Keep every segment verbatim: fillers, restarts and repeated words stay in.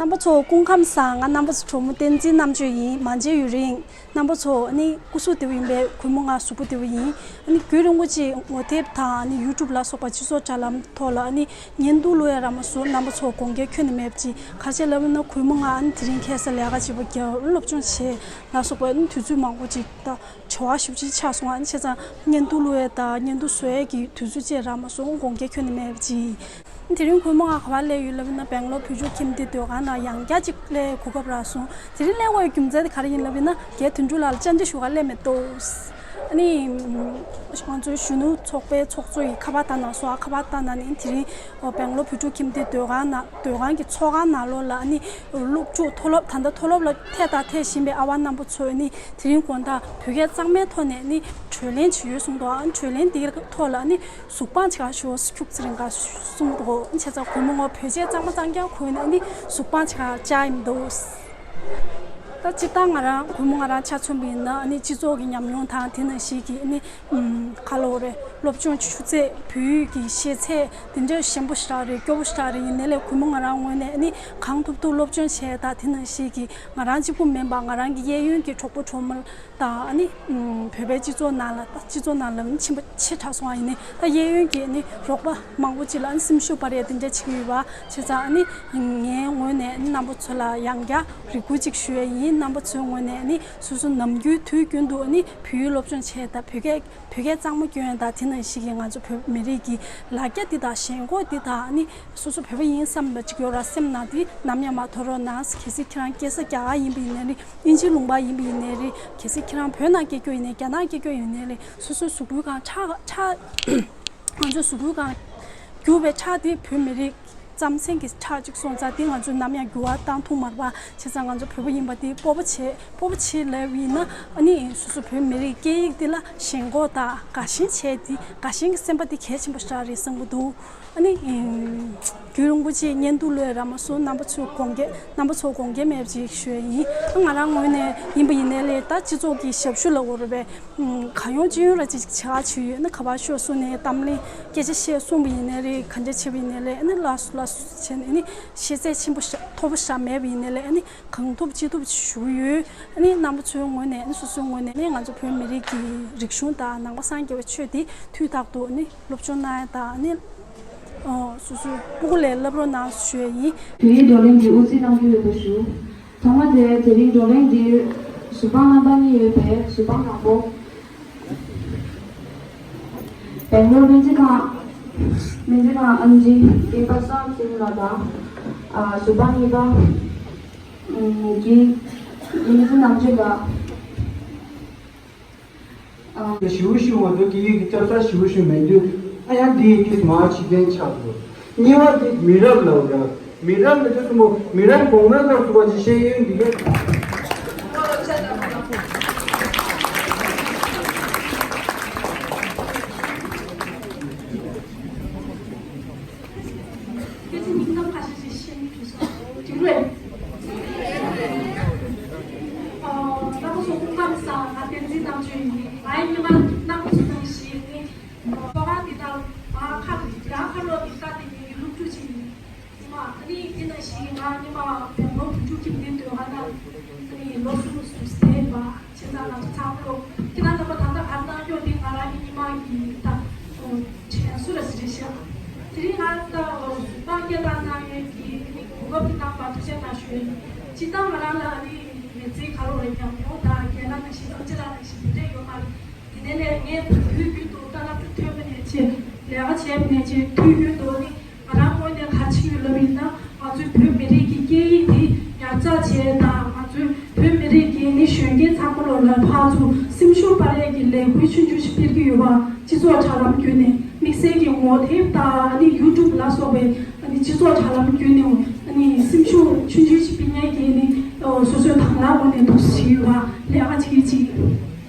རྣམ་པ་ཚོ་སྐུ་ཁམས་བཟང་། ང་རྣམ་པ་ཚོ་གྲོགས་མོ་བསྟན་འཛིན་རྣམ་དཔྱོད་ཡིན། མ་མཇལ་ཡུན་རིང་། རྣམ་པ་ཚོ་ནི་སྐུ་གཟུགས་བདེ་པོ་ཡིན་པས། གུས་མོ་ང་གཟུགས་པོ་བདེ་པོ་ཡིན། ཨ་ནི་རྒྱུན་རིང་པོ་ཅིག་ངོ་དེབ་དང་ཨ་ནི་ཡུ་ཊུབ་ལ་སོགས་པ་སྤྱི་ཚོགས་དྲ་ལམ་ཐོག་ལ་ཨ་ནི་བརྙན་ཐུང་བླུག་ཡ་རག་མ་སོང་། རྣམ་པ་ཚོ་དགོངས་འགལ་ཁྱོན་ནས་མེད་པ་ཅིག་ག་རེ་བྱས་ལབ་ན། གུས་མོ་ང་ཨ་ནི་དེ་རིང་ཁ་སང་ལས་ཀ་བྱེད་པ་རྒྱབ། སློབ་སྦྱོང་བྱས་ལ་སོགས་པ་ཨ་ནི་དུས་ཚོད་མང་པོ་ཅིག་ད་བྱ་བ་ཞེ་པོ་ཅིག་ཆགས་སོང་། ཨ་ནི་བྱས་ཙང་བརྙན་ཐུང་བླུག་ཡ་དང་བརྙན་ཐུང་བཟོ་ཡ་གི་དུས་ཚོད་ཅིག་རག་མ་སོང་། དགོངས་འགལ་ཁྱོན་ནས་མེད་པ་ཅིག་དེ་རིང་གུས་མོ་ང་ག་པར་སླེབས་ཡོད་ལབ་ན། སྦེང་ལོར་བོད་ཕྲུག་ཁྱིམ་སྡེ་སྡོད་ཁང་ནང་ཡང་བསྐྱར་ཅིག་སླེབས་གོ་སྐབས་རག་སོང་། དེ་རིང་སླེབས་དགོས་རྒྱུ་མཚན་དེ་ག་རེ་ཡིན་ལབ་ན། རྒན་དོན་གྲུབ་ལགས་ལ་བཅར་འདྲི་ཞུ་གར་སླེབས་མེད་དོ། ཨ་ནི་ང་ཚོའི་གཞོན་ནུ་ཚོགས་པའི་ཚོགས་གཙོ་ཡིས་ཁ་པར་བཏང་གནང་སོང་། ཨ་ཁ་པར་བཏང་གནང་ནས་དེ་རིང་སྦེང་ལོར་བོད་ཕྲུག་ཁྱིམ་སྡེ་སྡོད་ཁང་ནང་སྡོད་ཁང་གི་ཚོགས་ཁང་ནང་ལོགས་ལ་ཨ་ནི་སློབ་ཕྲུག་མཐོ་སློབ་ད་ལྟ་མཐོ་སློབ་ལ་ཐད་ད་ཐད་བཞིན་པའི་ཨ་བ་རྣམ་པ་ཚོས་ཨ་ནི་དེ་རིང་དགོང་དག་བོད་སྐད་གཙང་མའི་ཐོག་ནས་ཨ་ནི་གྲོས་གླེང་བྱས་ཡོད་གསུངས་འདུག་ཨ་ནི་གྲོས་གླེང་དེའི་ཐོག་ལ་ཨ་ནི་གཟུགས་པང་ཆེ་ཁ་ཞོ་ཁྱུག་ཙི་རིང་ག་གསུངས་འདུག་བྱས་ཙང་གུས་མོ་ངོ་བོད་ཆས་གཙང་མ་གཙང་རྐྱང་གོན་ནས་ནི་གཟུགས་པང་ཆེ་ཁ་བཅག་ཡིན་འདུག་ད་སྤྱིར་བཏང་ང་རང་གུས་མོ་ང་རང་ཆ་མཚོན་པ་ཡིན་ན་ནི་སྤྱི་ཚོགས་ཀྱི་ཉམས་མྱོང་དང་དེ་ནང་བཞིན་གྱི་ནི་ཁ་ལོ་རེ་སློབ་སྦྱོང་ཆུ་ཚད་བོད་ཡིག་གི་ཤེས་ཚད་དེ་འདྲ་ཞན་པོ་ཞིག་རེད། སྐྱོ་པོ་ཞིག་རེད། ཡིན་ནའི་ལས་གུས་མོ་ང་རང་ངོས་ནས་ནི་གང་ཐུབ་ཐུབ་སློབ་སྦྱོང་བྱས། ད་དེ་ནང་བཞིན་གྱི་ང་རང་གཅིག་པུ་མིན་པ་ང་རང་གི་གཡས་གཡོན་གྱི་གྲོགས་པོ་གྲོགས་མོ་དང་ཨ་ནི་བོད་པའི་སྤྱི་ཚོགས་ནང་ལ། ད་སྤྱི་ཚོགས་ནང་ལ་ཕྱིན་པ་ཕྱིར་དྲགས་སོང་བ་ཡིན་ནའི། ད་གཡས་གཡོན་གྱི་ཨ་ནི་རོགས་པ་མང་པོ་ཅིག་ལ་ཨ་ནི་སེམས་ཤུགས་སྤར་ཡ་དེ་འདྲ་བྱེད་ཀྱི་ཡོད་པ་བྱས་ཙང་། ཨ་ནི་ངའི་ངོས་ནས་ཨ་ནི་རྣམ་པ་ཚོ་ལ་ཡང་བསྐྱར་རེ་སྐུལ་ཅིག་ཞུ་ཡ་ཡིན། རྣམ་པ་ཚོའི་ངོས་ནས་ཨ་ནི་སོ་སོ་ནམ་རྒྱུན་དུས་རྒྱུན་དུ་ཨ་ནི་བོད་ཡིག་སློབ་སྦྱོང་བྱས། ད་བོད་སྐད་བོད་སྐད་གཙང་མ་སྐྱོན་ཡ། ད་དེ་ནང་བཞིན་གྱི་ང་ཚོ་བོད་མི་རིགས་ཀྱི་ལ་རྒྱ་འདི་དང་ཞེན་ཁོག་འདི་དང་ཨ་ནི་སོ་སོ་བོད་པ་ཡིན་བསམ་པ་ཅིག་ཡོད་ར་སེམས་ནང་དེ་ནམ་ཡང་མ་དོར་རོགས་གནང་། གལ་སྲིད་ཁྱེད་རང་སྐྱེས་ས་རྒྱ་གར་ཡིན་པ་ཡིན་ནའི་རེད། དབྱིན་ཇིའི་ལུང་པ་ཡིན་པ་ཡིན་ནའི་རེད། གལ་སྲིད་ཁྱེད་རང་བོད་ནང་སྐྱེས་རྒྱུ་ཡིན་ནའི་རྒྱ་ནག་སྐྱེས་རྒྱུ་ཡིན་ནའི་རེད། སོ་སོའི་གཟུགས་པོའི་སྒང་ཁྲག་ཁྲག་ང་ཚོའི་གཟུགས་པོའི་སྒང་རྒྱུ་བའི་ཁྲག་དེ་བོད་མི་རིགས་རྩམ་ཟན་གྱི་ཁྲག་ཅིག་སོང་ཙང་། དེ་ང་ཚོས་ནམ་ཡང་འགྱུར་བ་བཏང་ཐུབ་མ་རེད་པ། བྱས་ཙང་ང་ཚོ་བོད་པ་ཡིན་པ་དེ་སྤོབས་པ་བྱེད། སྤོབས་པ་བྱེད་ལབ་ཡིན་ན་ཨ་ནི་སོ་སོ་བོད་མི་རིགས་སྐད་ཡིག་དེ་ལ་ཞེན་ཁོག་དང་དགའ་ཞེན་བྱས་ཏེ། དགའ་ཞེན་གྱི་སེམས་པ་དེ་གལ་ཆེན་པོ་ཞིག་རེད་བསམ་གྱི་འདུག་ཨ་ནི་རྒྱུན་རིང་པོ་ཅིག་བརྙན་ཐུང་བླུགས་ཡ་རག་མ་སོང་། རྣམ་པ་ཚོས་དགོངས་འགལ། རྣམ་པ་ཚོ་དགོངས་འགལ་མེད་པ་ཅིག་ཞུ་ཡ་ཡིན། ང་རང་ངོས་ནས་ཡིན་པ་ཡིན་ནའི་ལས། ད་སྤྱི་ཚོགས་ཀྱི་ཞབས་ཞུ་ལ་འོ་རེད་པས། གང་ཡོང་ཅི་ཡོང་ར་ཅིག་བྱ་བ་བྱེད་ཡོད་ན། ག་པར་ཤོག་གསུངས་ནས་གཏམ་གླེང་སྐད་ཆ་བཤད་གསུངས་པ་ཡིན་ནའི་རེད། ག་འདྲ་བྱས་པ་ཡིན་ནའི་ལས། ཨ་ནི་ལགས་སོ་ལགས་སོ་བྱས་ནས་ཨ་ནི་ཤེས་ཚད་ཆེན་པོ་ཞིག་མཐོ་པོ་ཞིག་མེད་པ་ཡིན་ནའི་ལས། ཨ་ནི་གང་ཐུབ་ཅི་ཐུབ་ཞུ་གི་ཡོད། ཨ་ནི་རྣམ་པ་ཚོའི་ངོས་ནས་ཨ་ནི་སོ་སོའི་ངོས་ནས་ཨ་ནི་ང་ཚོ་བོད་མི་རིགས་ཀྱི་རིག་གཞུང་དང་ནང་པ་སངས་རྒྱས་པའི་ཆོས་འདི་དུས་རྟག་ཏུ་ཨ་ནི་སློབ་སྦྱོང་གནང་ཡ་དང་། ཨ་ནི་ཨོ་སོ་སོའི་སྤུ་གུ་ལ་བསླབ་རོགས་གནང་ཞུ་ཡ་ཡིན། དེ་རིང་བགྲོ་གླེང་འདི་དབུ་འཛུགས་གནང་རྒྱུ་ཡོད་པ་ཞུ། ཐོག་མ་དེ་དེ་རིང་བགྲོ་གླེང་འདིར་གཟུ་དཔང་རྣམ་པ་གཉིས་ཡོད་པས། གཟུ་དཔང་དང་པོ། སྦེང་ལོར་སྨན་རྩིས་ཁང་། སྨན་རྩིས་ཁང་ཨེམ་ཌི་རྒན་པ་བསམ་གཟིགས་ལགས་དང་། ཨ་གཟུ་དཔང་གཉིས་པ། ཨམ་རྒན་ལུང་རིགས་རྣམ་དཔྱོད་ལགས། ཨ་ཞེ་པོ་ཞིག་ང་ཚོ་སྐད་ཡིག་གི་སྐྱབས་གསར་ཞེ་པོ་ཞིག་མེད་དུས། ཨ་ཡང་འདི་ཡི་གེ་མ་བྱེད་མཁན་ཆགས་འདུག་གཉིས་པ་དེ་མི་རབས་ལབ་ར། མི་རབས་མི་ཚོ་གསུམ་པོ། མི་རབས་གོང་མའི་སྐབས་སུ་བ་ཅི་ཤེས་ཡོན་འདི་གས། སྐད་ཆ་སྙིང་གཏམ་ཁ་ཤས་ཤིག་བཤད་ནས་བྲིས་སོང་། འགྲིག་རེད། ཨ་རྣམ་པ་ཚོ་སྐུ་ཁམས་བཟང་། ང་བསྟན་འཛིན་རྣམ་དཔྱོད་ཡིན། ང་ཡི་སྔོན་མ་རྣམ་པ་ཚོ་ནང་བཞིན་ནི་ཚོགས་ཁང་འདི་དང་མ་ཁ་རྒྱ་ཁ་ལོ་འདི་ལྟ་དེ་ངེད་ཀྱི་སློབ་ཕྲུག་ཅིག་ཡིན། ཉི་མ་ཨ་ནི་དེ་ནང་བཞིན་ང་ཉི་མ་བེམ་པོ་བུ་ཕྲུག་ཁྱིམ་སྡེ་སྡོད་ཁང་ནང་ཨ་ནི་ལོ་གསུམ་གསུམ་བསྡད་པ། བྱས་ཙང་ང་ཚོ་ཚང་མ་ལོ་ཁྱེད་རང་རྣམ་པ་ད་ལྟ་ག་རེ་གནང་ཀྱོག་དེ་ང་རང་གི་ཉི་མ་གི་ད་དྲན་གསོ་ར་ཞིག་རེད་ཤག་དེ་རིང་ང་ད་གཟུ་དཔང་སྐད་བཏང་གནང་ཡས་ཀྱི་ཨ་ནི་གོ་སྐབས་དེ་གནང་བར་ཐུགས་རྗེ་གནང་ཞུ་ཡས་ཡིན། སྤྱིར་བཏང་ང་རང་ལ་ཨ་ནི་མི་ཚེ་ག་རེ་རེད་ཀྱང་ཡོང་ད་རྒན་ལགས་ནང་བཞིན་ཨེམ་ཆི་ལགས་ནང་བཞིན་དེ་འདྲས་ཡོད་མ་རེད། དེ་ནས་ལས་ངས་བོད་ཡིག་ཁུལ་དུ་ད་སློབ་ཕྲུག་ཐོན་པ་ནས་བྱས། ལས་ཀ་བྱས་པ་ནས་བྱས་དུས་རྒྱུན་དུ་ནི་ང་རང་ངོས་ནས་ག་རེ་བྱེད་ཀྱི་ཡོད་ལབ་ཡིན་ན། ང་ཚོའི་བོད་མི་རིགས་ཀྱི་སྐད་ཡིག་འདི་ཉར་ཚགས་བྱས་དང་། ང་ཚོའི་བོད་མི་རིགས་ཀྱི་ནི་གཞོན་སྐྱེས་ཚང་མ་ལོ་ལ་ཕར་ཚུར་སེམས་ཤུགས་སྤར་ཡས་ཀྱི་ལས་འགུལ་ཆུང་ཆུང་ཞིག་སྤེལ་གྱི་ཡོད་པ། སྤྱི་ཚོགས་དྲ་ལམ་བརྒྱུད་ནས་དམིགས་བསལ་གྱི་ངོ་དེབ་དང་ནི་ཡུ་ཊུབ་ལ་སོགས་པའི་ནི་སྤྱི་ཚོགས་དྲ་ལམ་བརྒྱུད་ནས་ནི་སེམས་ཤུགས་ཆུང་ཆུང་ཞིག་སྤེལ་མཁན་གྱི་ནི་སོ་སོའི་དང་བླངས་ངོས་ནས་འདུག་སེ་བྱེད་ཀྱི་ཡོད་པ། ལས་ཀ་བྱེད་ཀྱི་ཅིག་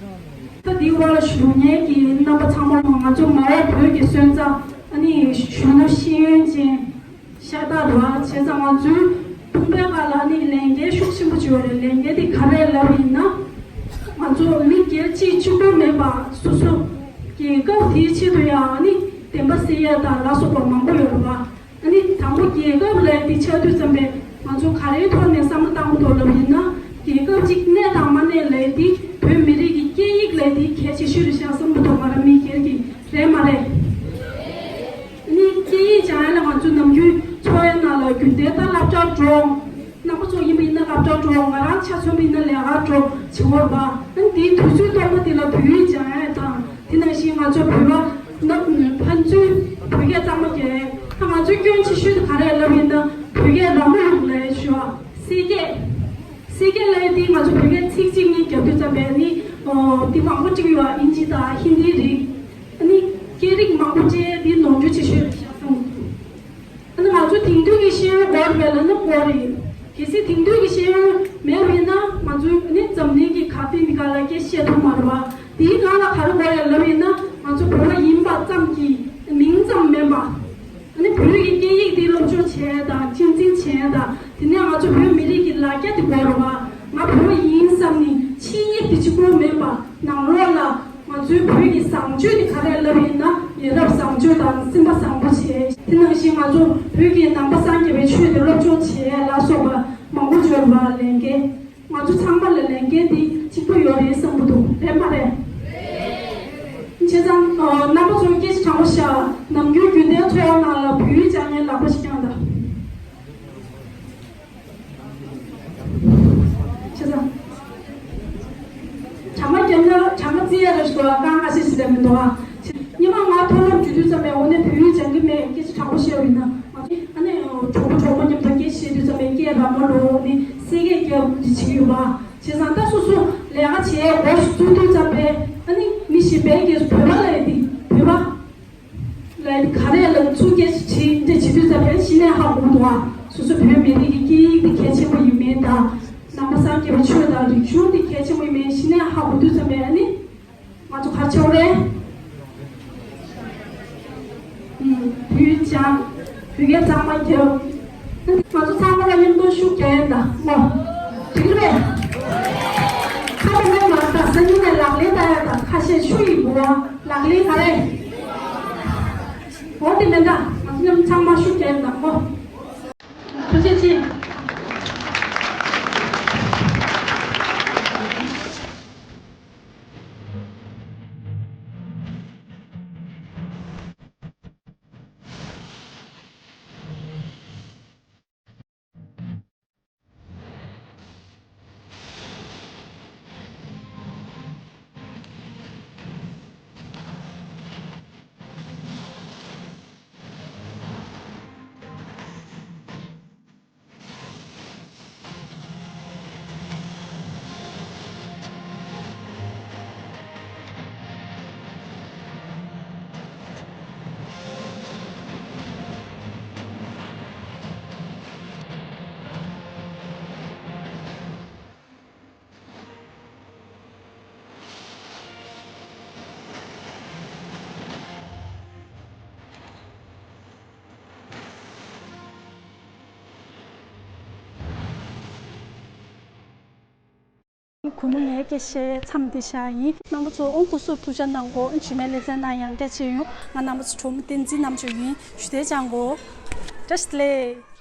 ད་འདིའི་བར་ཞུ་མཁན་གྱི་རྣམ་པ་ཚང་མ་ལ་ང་ཚོ་མ་འོངས་བོད་ཀྱི་སོན་རྩ་ཨ་ནི་གཞོན་ནུ་ཤེས་ཡོན་ཅན་ཤ་སྟག་རེད་བ། བྱས་ཙང་ང་ཚོའི་ཕུང་པོའི་ཁ་ལ་ཨ་ནི་ལས་འགན་ཤུགས་ཆེན་པོ་ཅིག་ཡོད་རེད། ལས་འགན་དེ་ག་རེ་ལབ་ཡིན་ན། ང་ཚོ་མི་སྒེར་གཅིག་གཅིག་པུ་མེད་པ་སོ་སོ་རྒྱལ་ཁབ་དེའི་ཆེད་དུ་ཡང་ཨ་ནི་བདེན་པ་གསལ་ཡ་དང་ལ་སོགས་པ་མང་པོ་ཡོད་རེད་བ། ཨ་ནི་དང་པོ་རྒྱལ་ཁབ་ལ་དེ་ཆགས་དུས་ཙམ་པས་ ང་ཚོ་ག་རེའི་ཐོག་ནས་བསམ་བློ་བཏང་དགོས་འདུག་ལབ་ཡིན་ན། རྒྱལ་ཁབ་ཅིག་གནས་དང་མ་གནས་ལབ་དེ་བོད་མི་རིགས་ཀྱི་སྐད་ཡིག་ལབ་དེ་གལ་ཆེ་ཤོས་རེད་ཤག་བསམ་གྱི་འདུག་ང་རང་མི་སྒེར་གྱི་རེད་མ་རེད། ནི་སྐད་ཡིག་སྦྱང་ཡ་ལ་ང་ཚོ་ནམ་རྒྱུན་འཚོ་བའི་ནང་ལ་རྒྱུན་ལྡན་ད་སློབ་གྲྭར་འགྲོ། རྣམ་པ་ཚོ་ཡིན་པ་ཡིན་ན་སློབ་གྲྭར་འགྲོ། ང་རང་ཆ་མཚོན་པ་ཡིན་ན་ལས་ཀར་འགྲོ་བྱེད་དགོས་རེད་པ། ཨ་ནི་དེའི་དུས་ཚོད་སྟོང་པ་དེ་ལ་བོད་ཡིག་སྦྱང་ཡ་དང་། དེ་ནང་བཞིན་ང་ཚོ་བོད་པ་ནང་ཕན་ཚུན་བོད་སྐད་གཙང་མ་རྒྱག་ཡ། ད་ང་ཚོའི་སྐྱོན་ཆེ་ཤོས་དེ་ག་རེ་ལབ་ཡིན་ན་བོད་སྐད་ར་མོ་ལུག་ལབ་ཡ་ཞུ་བ། གསེར་སྐད། གསེར་སྐད་ལབ་ཡ་དེ་ང་ཚོ་བོད་སྐད་ཚིག་གཅིག་གཉིས་རྒྱབ་དུས་ཙམ་པས་ནི་ཨོ་དེ་མང་པོ་གཅིག་ཡོད་པ། ཨིན་ཇི་དང་ཧིན་དིའི་རིགས། ཨ་ནི་སྐད་རིགས་མང་པོ་སྤྱད་དེ་ནོར་འཁྲུལ་ཆེ་ཤོས་རེད་ཤག་བསམ་གྱི་འདུག་ཨ་ནི་ང་ཚོ་དེང་དུས་ཀྱི་ཤེས་ཡོན་དགོས་རེད་པས་ལབ་ན་དགོས་རེད། གལ་སྲིད་དེང་དུས་ཀྱི་ཤེས་ཡོན་མེད་པ་ཡིན་ན་ང་ཚོའི་ཨ་ནི་འཛམ་གླིང་གི་ག་དེ་མི་ག་ལ་སྐད་བཤད་ཐུབ་མ་རེད་པ། དེའི་སྒང་ལ་ག་རེ་དགོས་རེད་ལབ་ཡིན་ན་ང་ཚོ་བོད་པ་ཡིན་པ་ཙམ་གྱི་མིང་ཙམ་མིན་པ། ཨ་ནི་བོད་ཀྱི་སྐད་ཡིག་དེ་སློབ་སྦྱོང་བྱས་དང་གཅེས་འཛིན་བྱས་དང་། དེ་ནས་ང་ཚོ་བོད་མི་རིགས་ཀྱི་ལ་རྒྱ་དེ་དགོས་རེད་པ། ང་བོད་པ་ཡིན་བསམ་ནས་ཆིངས་ཡིག་དེ་གཅིག་པོ་མིན་པ། ནང་ལོགས་ལ་ང་ཚོའི་བོད་ཀྱི་བཟང་སྤྱོད་དེ་ག་རེ་ལབ་ཡིན་ན་ཡ་རབས་བཟང་སྤྱོད་དང་སེམས་པ་བཟང་པོ་བྱས། དེ་ནང་བཞིན་ང་ཚོ་བོད་ཀྱི་ནང་པ་སངས་རྒྱས་པའི་ཆོས་དེ་སློབ་སྦྱོང་བྱས་ལ་སོགས་པ་མང་པོ་ཡོད་རེད་པ། ལས་འགན་ང་ཚོ་ཚང་མ་ལ་ལས་འགན་དེ་གཅིག་པ་ཡོད་རེད་བསམ་གྱི་འདུག་རེད་མ་རེད། བྱས་ཙང་ཨ་རྣམ་པ་ཚོ་སྐད་ཆ་དྲང་པོ་བཤད། ནམ་རྒྱུན་རྒྱུན་ལྡན་འཚོ་བ་ནང་ལ་བོད་ཡིག་སྦྱང་མཁན་ལག་པ་ཞིག་བརྐྱངས་དང་། བྱས་ཙང་། གྲངས་ཀ་བརྒྱབ་ན་གྲངས་ཀ་བརྩི་ཡ་རེད་ཞུ་བ་དཀའ་ངལ་ཞིག་ཞིག་རེད་མི་འདུག་ཨ། ཉི་མ་ང་མཐོ་སློབ་འགྲོ་དུས་ཙམ་པས་འོ་ན་བོད་ཡིག་སྦྱང་གི་མེད། སྐད་ཆ་དྲང་པོ་བཤད་པ་ཡིན་ན། ང་ཚོ་ཨ་ནི་གྲོགས་པོ་གྲོགས་མོ་མཉམ་དུ་སྐད་ཆ་བཤད་དུས་ཙམ་པས་སྐད་ར་མ་ལོ་ནི་གསེར་སྐད་རྒྱབ་འདི་བྱེད་ཀྱི་ཡོད་པ། བྱས་ཙང་ད་སོ་སོ་ལས་ཀ་བྱེད་ཡ་འགོ་ཞིག་བཙུགས་དུས་ཙམ་པས་ཨ་ནི་མི་གཞན་པའི་སྐད་བོད་པ་ལ་ཡ་དེ་བོད་པ། ལ་ག་རེ་ལ་ཚུར་སྐད་ཆ་དྲིས་འདྲ་བྱེད་དུས་ཙམ་པས་གཞི་ནས་ཧ་གོ་འདུག་ཨ། སོ་སོ་བོད་མི་རིགས་ཀྱི་སྐད་ཡིག་དེ་གལ་ཆེན་པོ་ཡིན་མིན་དང་། ནང་པ་སངས་རྒྱས་པའི་ཆོས་དང་རིག་གཞུང་དེ་གལ་ཆེན་པོ་ཡིན་མིན་གཞི་ནས་ཧ་གོ་དུས་ཙམ་པས་ཨ་ནི་ང་ཚོ་ག་རེ་བྱེད་དགོས་རེད། ཨུམ། བོད་ཡིག་སྦྱང་། བོད་སྐད་གཙང་མ་རྒྱབ། ང་ཚོ་ཚང་མ་ལ་མཉམ་དུ་ཤུགས་རྒྱག་ཡིན་ད་ངོ་། འགྲིག་གི་རེད། ཁ་པར་ནས་མ་ད་སང་ཉིན་ནས་ལག་ལེན་བསྟར་ཡ་ད་ཁ་ཤས་ཆུ་ཡི་འབུལ་བ་ལག་ལེན་ག་རེ། འོ་དེ་མེད་ད་ང་ཚོ་མཉམ་ཚང་མ་ཤུགས་རྒྱག་ཡིན་ད་ངོ་། ཐུགས་རྗེ་ཆེ། གུས་མོ་ངའི་སྐད་ཆ་མཚམས་འདི་བཞག་ཡིན། རྣམ་པ་ཚོ་ཨོང་སྐུ་གཟུགས་ཐུགས་ཅག་གནང་གོ། རྗེས་མའི་ལེ་ཚན་ནང་ཡང་བསྐྱར་མཇལ་ཡོང་། ང་རྣམ་པ་ཚོ་གྲོགས་མོ་བསྟན་འཛིན་རྣམ་དཔྱོད་ཡིན། ཞུ་བདེ་ཅང་གོ། བཀྲ་ཤིས་བདེ་ལེགས།